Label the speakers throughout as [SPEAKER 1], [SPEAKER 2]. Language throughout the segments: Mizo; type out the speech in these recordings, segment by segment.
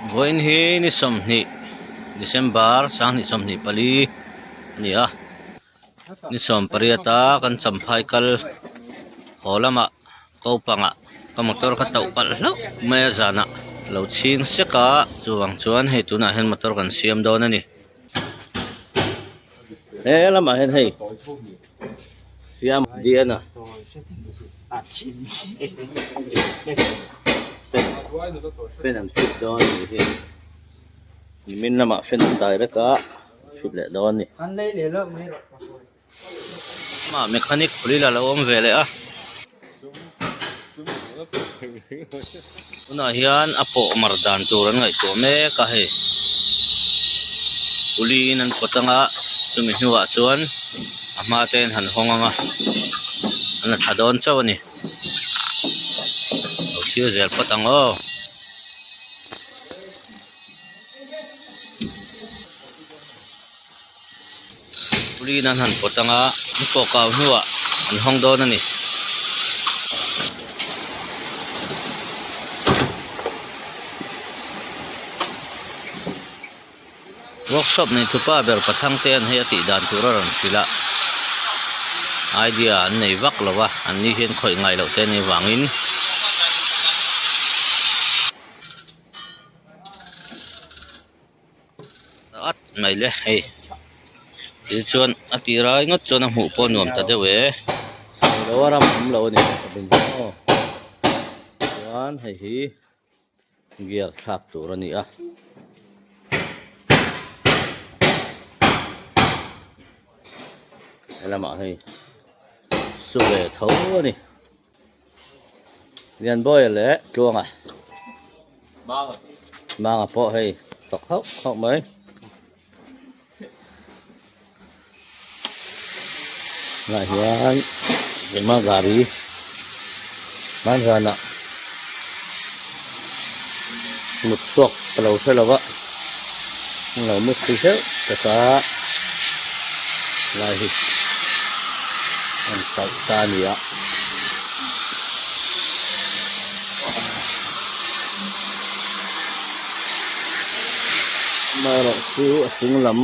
[SPEAKER 1] Vawiin hi ni 20 December 2024 a ni a ni 18 a kan champhai kal haw lamah ko pangah ka motor kha tauh palh hlauh mai a zanah a lo chhing sek a chuvang chuan hei tunah hian motor kan siam dawn a ni. He lamah hian hei siam dian a fan an fit dawn a nih hi nimin lamah fan an direct a fit leh dawn a ni. Amah mechanic khawlil a lo awm ve leh a tunah hian a pawh mar dan tur an ngaihtuah mek a hei puli in an pawt anga chumi hnuah chuan a hma te an han hawng anga an la tha dawn chauh a ni lo thlir zel phawt ang aw. Puliin an han pawt anga an pawh kau hnuah an hawng dawn a ni. Workshop nei thupa ber pathang te an hei a tih dan tur a rawn hrilh a, idea an nei vak lo a, an ni hian khawih ngai loh te a nih avangin. At mai le hei ti chuan a tih rai ngawt chuan a hmuh pawh nuam ta deuh e sawi lo a ram awm lo a ni aw chuan hei hi gear thlak tur a ni a. Helamah hei su ve tho a ni. Lianbawia leh Tluanga Manga pawh hei tawk hauh hauh mai. Tunah hian engmah gari hmanzanah mut chhuak ka lo hre lo va an lo mut thei zeuh tak a lai hi an kalh ta a ni a. Amaherawhchu a chung lam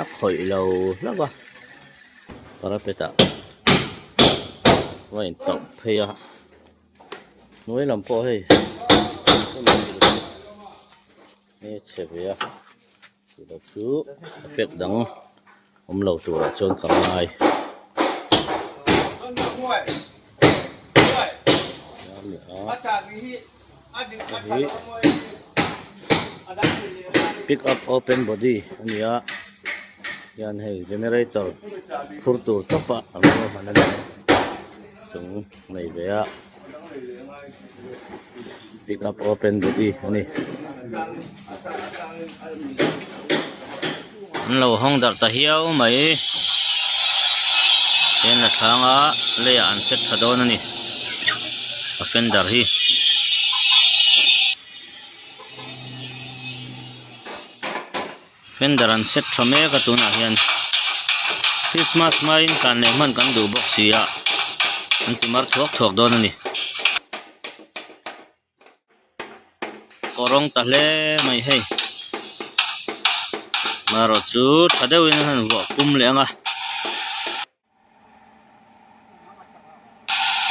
[SPEAKER 1] a khawih lo hlauh a parapet ah a intauh phei a hnuai lam pawh hei nge chhe ve a tilo chu effect dang awm lo turah chuan ka ngai. Pick up open body a ni a hian hei generator phur tur tawp a an ruahman a ni chung nei ve a pick up open body a ni. An lo hawng darh ta hiau mai hian la thlanga leiah an set tha dawn a ni a fender hi. Fender an set tha mek a tunah hian Christmas hmain tlan leh hman kan duh bawk si a an ti mar thuak thuak dawn a ni. Kawrawng ta hle mai hei marawh chu tha deuhin an han vuah kum leh ang a.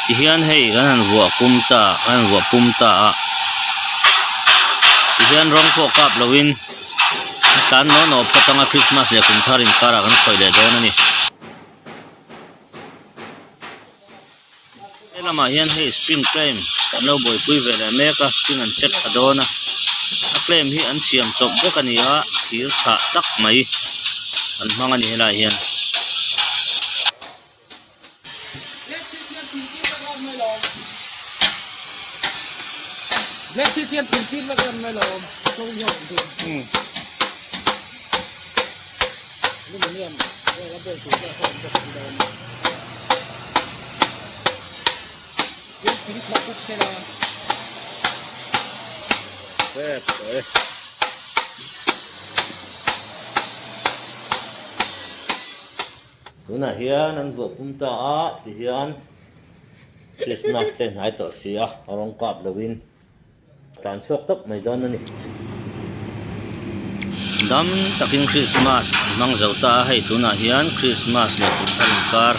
[SPEAKER 1] Tihian hei kan han vuah kum ta kan han vuah pum ta a tihian rawng pawh kap loin a tlan naw naw phawt anga Christmas leh kum thar inkarah kan khawih leh dawn a ni. He lamah hian hei spring claim kan lo buaipui ve leh mek a spring an set tha dawn a a claim hi an siam chawp vek a ni a thir chhah tak mai an hmang a ni helaiah hian. Tunah hian an vuah pum ta a tihian Christmas te hnai tawh si a rawng kap lovin. tlan chhuak tawp mai dawn a ni. Dam takin Krismas an hmang zo ta a, hei tunah hian Krismas leh kum thar inkar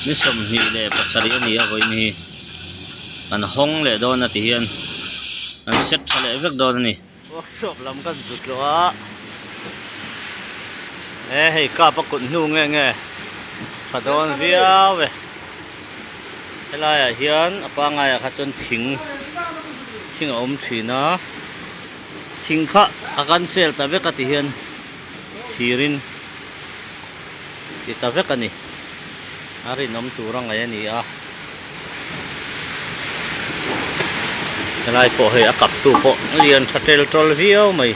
[SPEAKER 1] ni 27 a ni a vawiin hi kan hawng leh dawn a ti hian kan set tha leh vek dawn a ni. Workshop lam kan zut loh a, e hei kap a kut hnu nge nge tha dawn viau e helai ah hian a pangai ah kha chuan thing thing a awm thin a thing kha a cancel ta vek a ti hian thir in ti ta vek a ni a rinawm tur a ngaih a ni a. Helai pawh hei a kap tu pawh lian tha tel tawl viau mai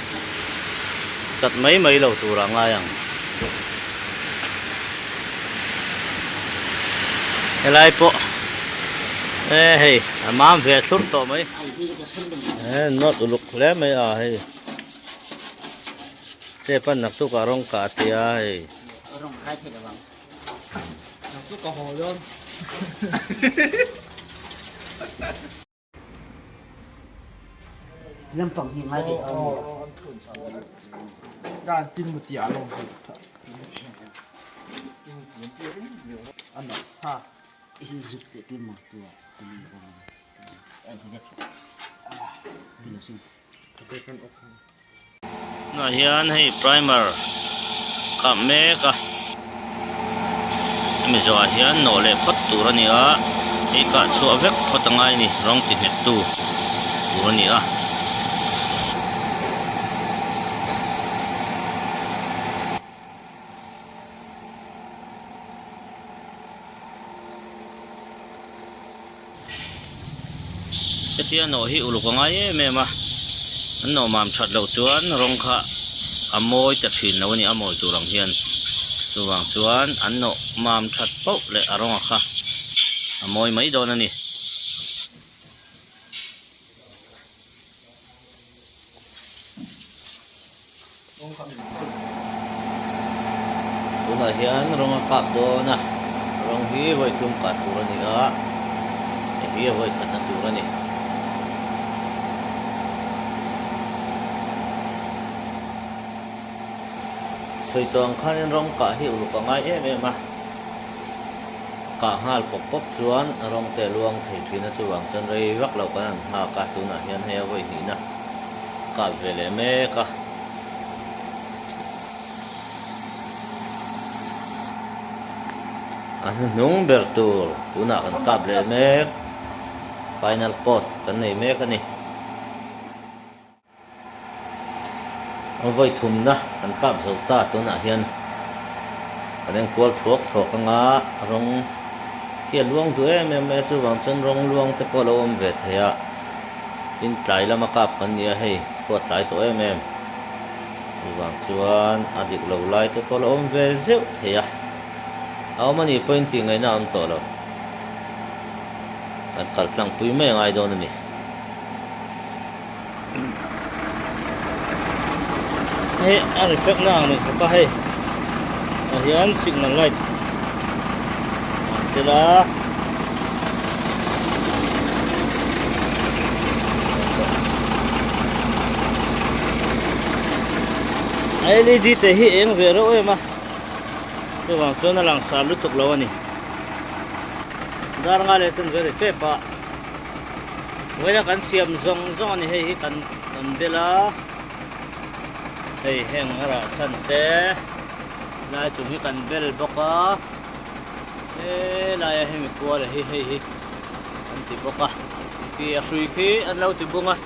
[SPEAKER 1] chat mai mai lo tur ah ngai ang helai pawh e hei a mam ve thlurh tawh mai e nawt uluk hle mai a hei step a naktuk ah rawng kah a tia hei. Tunah hian hei primer kap mek a hemi zawhah hian nawh leh phawt tur a ni a hei kah chhuah vek phawt a ngai a ni rawng ti nghet tu tur a ni a. Hetia nawh hi uluk a ngai em em a, an nawh mam that loh chuan rawng kha a mawi ta thin lo a ni, a mawi tur ang hian. Chuvang chuan an nawh mam that pauh leh a rawnga kha a mawi mai dawn a ni. Tunah hian rawng a kap dawn a, rawng hi vawi thum kah tur a ni a, hei hi a vawi khatna tur a ni. Sawi tawh ang khanin rawng kah hi uluk a ngai em em a, kah nghal pawp pawp chuan rawng te a luang thei thin a, chuvang chuan rei vak lo kan han nghak a, tunah hian hei a vawi hnihna. Kap ve leh mek a. A hnuhnung ber tur tunah kan kap leh mek. Final coat kan nei mek a ni. Vawi thumna kan kap zo ta tunah hian kan enkual thuak thuak anga rawng hi a luang duh em em mai a chuvang chuan rawng luang te pawh a lo awm ve thei a. Tin tlai lama kap kan ni a hei pawh a tlai tawh em em. Chuvang chuan a dik lo lai te pawh la awm ve zeuh thei a. A awm a nih pawhin tih ngaihna a awm tawh lo. Kan kal tlang pui mai a ngai dawn a ni. Hei a reflect na ang reng khawp a hei. Tah hian signal light a awm tel a. Led te hi eng ve reuh em a chuvang chuan a langsar lutuk lo a ni dar nga leh chuan ve ri tep a vawiin kan siam zawng zawng a ni hei hi kan kan bel a hei heng a rah chhan te lai chung hi kan bel bawk a. Helaia hemi kuala hi hei hi an ti bawk a khi a hrui khi an lo ti bung a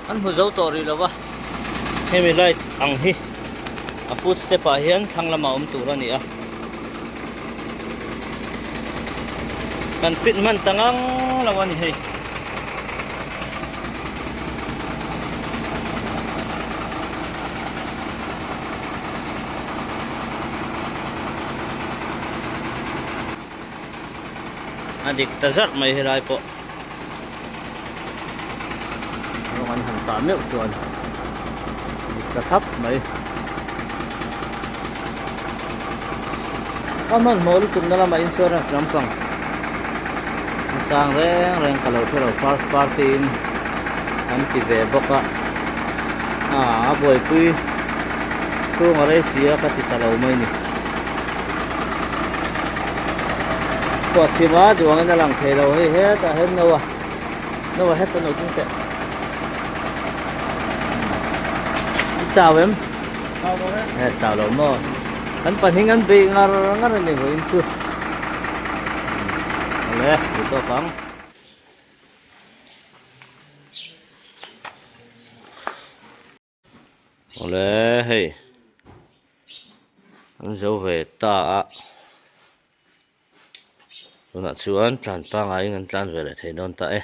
[SPEAKER 1] an hmu zo tawh rih lo va hemi light ang hi a footstep ah hian thlang lamah awm tur a ni a kan fit hman ta ngang lo a ni hei. A dik ta zarh mai helai pawh rawng an han tah meuh chuan a dik ta thlap mai a hmanhmawh lutuk na lamah insurance lampang a chang reng reng ka lo hre lo first party in. An ti ve bawk a, a buaipui chhung a rei si a ka ti ta lo mai ni. Khuat thim a duangin a lang thei lo hei hetah hian no a no a het a no ding teh. I chau em?
[SPEAKER 2] Chau lo e.
[SPEAKER 1] He chau lo maw? Kan pahnih an beih ngar ngar a ni vawiin chu. Awle, duh tawk ang. Awle hei an zo ve ta a tunah chuan tlan pangaiin an tlan ve leh thei dawn ta e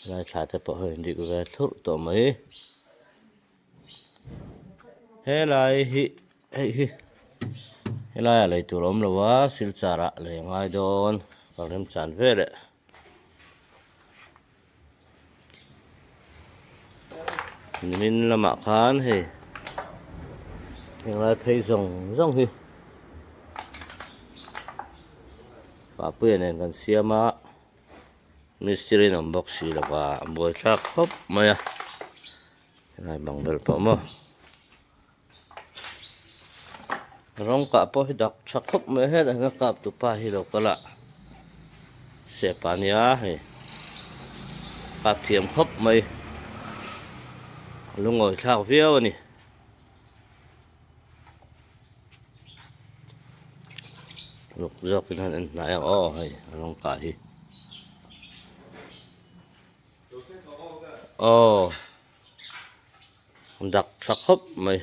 [SPEAKER 1] helai thla te pawh hei dik ve thlurh tawh mai helai hi hei hi helaiah lei tur a awm lo a silchar ah lei a ngai dawn kal remchan veleh. Nimin lamah khan hei henglai phei zawng zawng hi Papuia nen kan siam a mistiri in awm bawk si lo va a buaithlak khawp mai a helai bang vel pawh maw rawng kah pawh hi dak tha khawp mai hetah hian a kap tu pa hi lo kal a sepa a nia hei kap thiam khawp mai a lungawi thlak viau a ni. Luk zawk in han en hnai ang aw hei a rawng kah hi aw. Dak tha khawp mai.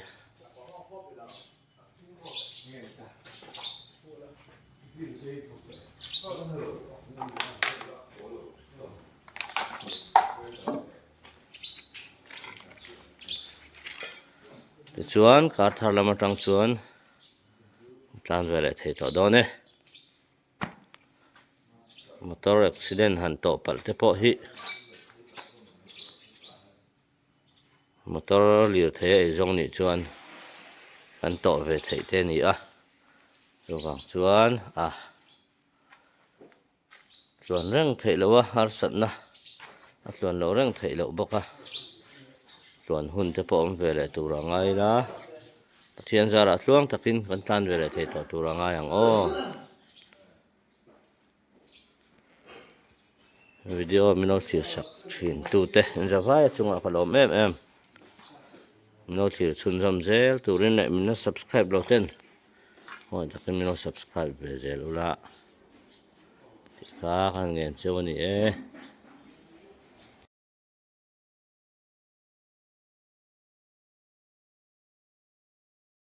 [SPEAKER 1] Tichuan kar thar lam atang chuan tlan ve leh thei tawh dawn e. Motor accident han tawh palh te pawh hi. Motor lirthei a eizawng nih chuan kan tawh ve theih te a ni a, chuvang chuan a tluan reng theih loh a harsatna a tluan loh reng theih loh bawk a, tluan hun te pawh awm ve leh tur a ngai ila Pathian zarah tluang takin kan tlan ve leh thei tawh tur a ngai ang aw. Video min lo thlir sak thin tute zavai chungah ka lawm em em min lo thlir chhunzawm zel turin leh min lo subscribe lo ten hawi takin min lo subscribe ve zel ula tih kha kan ngen cheu a ni e.